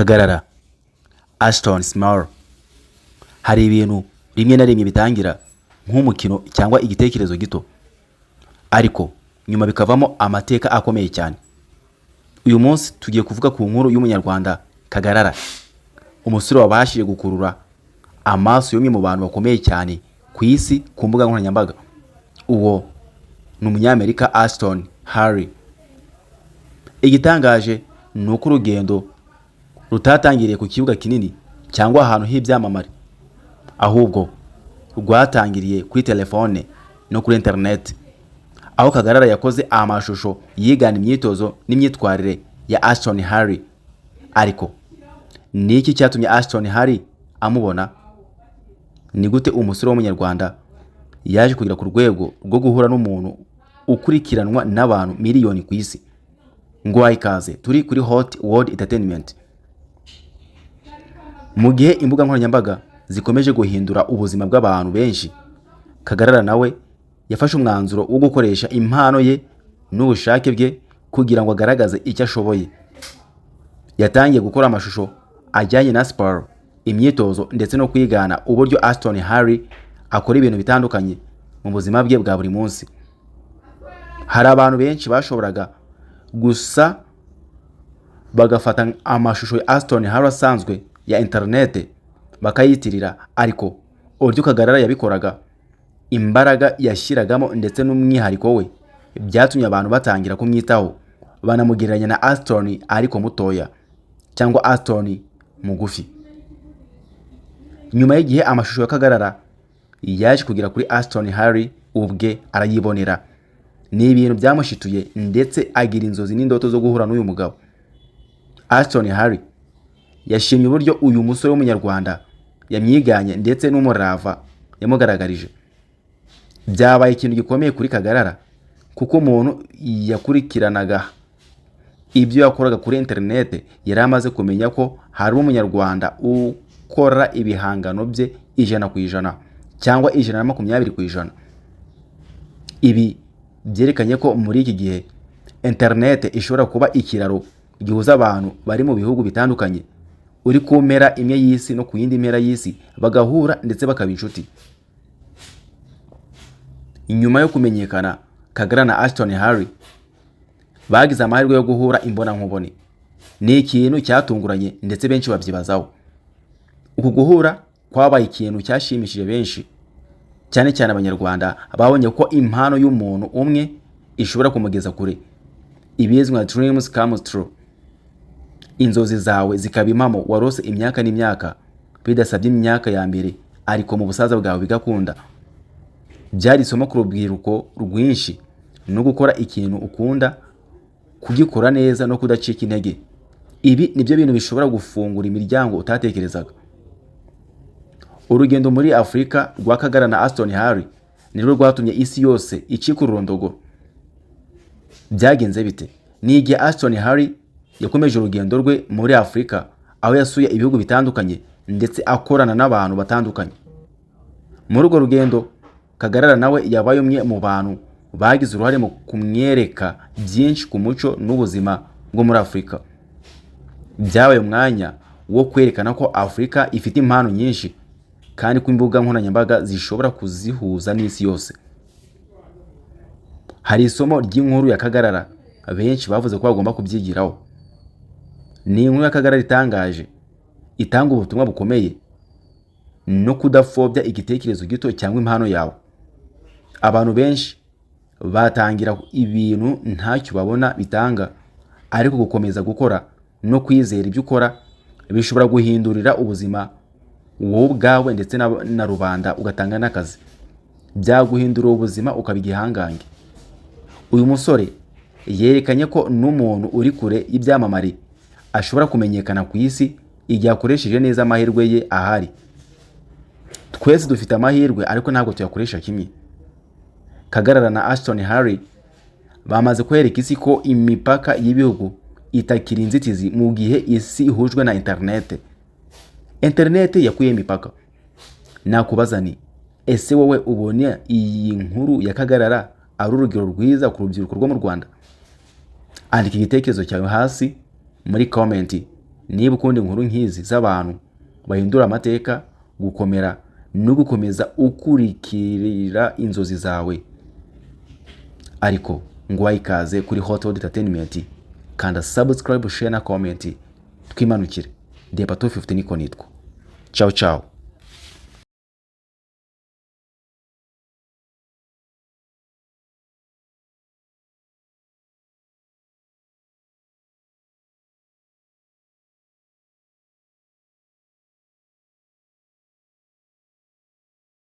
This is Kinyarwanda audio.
Kagarara, Ashton Small. Hari ibintu rimwe na rimwe bitangira nk'umukino cyangwa igitekerezo gito, ariko nyuma bikavamo amateka akomeye cyane. Uyu munsi tugiye kuvuga ku nkuru y'Umunyarwanda Kagarara, umusore wabashije gukurura amaso y'umwe mu bantu bakomeye cyane ku isi ku mbuga nkoranyambaga. Uwo ni Umunyamerika Ashton Hurley. Igitangaje ni uko urugendo rutatangiriye ku kibuga kinini cyangwa ahantu h'ibyamamare, ahubwo rwatangiriye kuri telefone no kuri interineti, aho Kagarara yakoze amashusho yigana imyitozo n'imyitwarire ya Ashton Hurley. Ariko ni iki cyatumye Ashton Hurley amubona? Ni gute umusore w'Umunyarwanda yaje kugera ku rwego rwo guhura n'umuntu ukurikiranwa n'abantu miliyoni ku isi? Nguhaye ikaze, turi kuri Hot World Entertainment. Mu gihe imbuga nkoranyambaga zikomeje guhindura ubuzima bw'abantu benshi, Kagarara nawe yafashe umwanzuro wo gukoresha impano ye n'ubushake bwe kugira ngo agaragaze icyo ashoboye. Yatangiye gukora amashusho ajyanye na siporo, imyitozo ndetse no kwigana uburyo Ashton Hurley akora ibintu bitandukanye mu buzima bwe bwa buri munsi. Hari abantu benshi bashoboraga gusa bagafata amashusho ya Ashton Hurley asanzwe ya interinete bakayitirira, ariko uburyo Kagarara yabikoraga, imbaraga yashyiragamo ndetse n'umwihariko we byatumye abantu batangira kumwitaho, banamugereranya na Ashton ariko mutoya cyangwa Ashton mugufi. Nyuma y'igihe, amashusho ya Kagarara yaje kugera kuri Ashton Hurley ubwe arayibonera. Ni ibintu byamushituye ndetse agira inzozi n'indoto zo guhura n'uyu mugabo. Ashton Hurley yashimye uburyo uyu musore w'Umunyarwanda yamwiganye ndetse n'umurava yamugaragarije. Byabaye ikintu gikomeye kuri Kagarara, kuko umuntu yakurikiranaga ibyo yakoraga kuri interinete yari amaze kumenya ko hari Umunyarwanda ukora ibihangano bye 100% cyangwa 120%. Ibi byerekanye ko muri iki gihe interinete ishobora kuba ikiraro gihuza abantu bari mu bihugu bitandukanye, uri ku mpera imwe y'isi no ku yindi mpera y'isi, bagahura ndetse bakaba inshuti. Nyuma yo kumenyekana, Kagarara na Ashton Hurley bagize amahirwe yo guhura imbonankubone. Ni ikintu cyatunguranye ndetse benshi babyibazaho. Uku guhura kwabaye ikintu cyashimishije benshi, cyane cyane Abanyarwanda babonye ko impano y'umuntu umwe ishobora kumugeza kure, ibizwi nka dreams comes true, inzozi zawe zikaba impamo warose imyaka n'imyaka, bidasabye imyaka ya mbere, ariko mu busaza bwawe bigakunda. Byari isomo ku rubyiruko rwinshi no gukora ikintu ukunda, kugikora neza no kudacika intege. Ibi nibyo bintu bishobora gufungura imiryango utatekerezaga. Urugendo muri Afurika rwa Kagarara na Ashton Hurley nirwo rwatumye isi yose icika ururondogoro. Byagenze bite? Ni igihe Ashton Hurley yakomeje urugendo rwe muri Afurika, aho yasuye ibihugu bitandukanye ndetse akorana n'abantu batandukanye. Muri urwo rugendo, Kagarara nawe yabaye umwe mu bantu bagize uruhare mu kumwereka byinshi ku muco n'ubuzima bwo muri Afurika. Byabaye umwanya wo kwerekana ko Afurika ifite impano nyinshi kandi ko imbuga nkoranyambaga zishobora kuzihuza n'isi yose. Hari isomo ry'inkuru ya Kagarara benshi bavuze ko bagomba kubyigiraho. Ni inkuru ya Kagarara itangaje, itanga ubutumwa bukomeye no kudapfobya igitekerezo gito cyangwa impano yawe. Abantu benshi batangira ibintu ntacyo babona bitanga, ariko gukomeza gukora no kwizera ibyo ukora bishobora guhindurira ubuzima wowe ubwawe ndetse na rubanda, ugatanga n'akazi. Byaguhindurira ubuzima ukaba igihangange. Uyu musore yerekanye ko n'umuntu uri kure y'ibyamamare ashobora kumenyekana ku isi igihe akoresheje neza amahirwe ye ahari. Twese dufite amahirwe, ariko ntabwo tuyakoresha kimwe. Kagarara na Ashton Hurley bamaze kwereka isi ko imipaka y'ibihugu itakiri inzitizi mu gihe isi ihujwe na interinete. Interinete yakuyeho imipaka. Nakubaza ni: ese wowe ubona iyi nkuru ya Kagarara ari urugero rwiza ku rubyiruko rwo mu Rwanda? Andika igitekerezo cyawe hasi muri comment. Niba ukunda inkuru nk'izi z'abantu bahindura amateka, gukomera no gukomeza ukurikirira inzozi zawe, ariko nguhaye ikaze kuri Hot Entertainment. Kanda subscribe, share na comment, twimanukire. Depa 250 niko nitwa. Ciao ciao.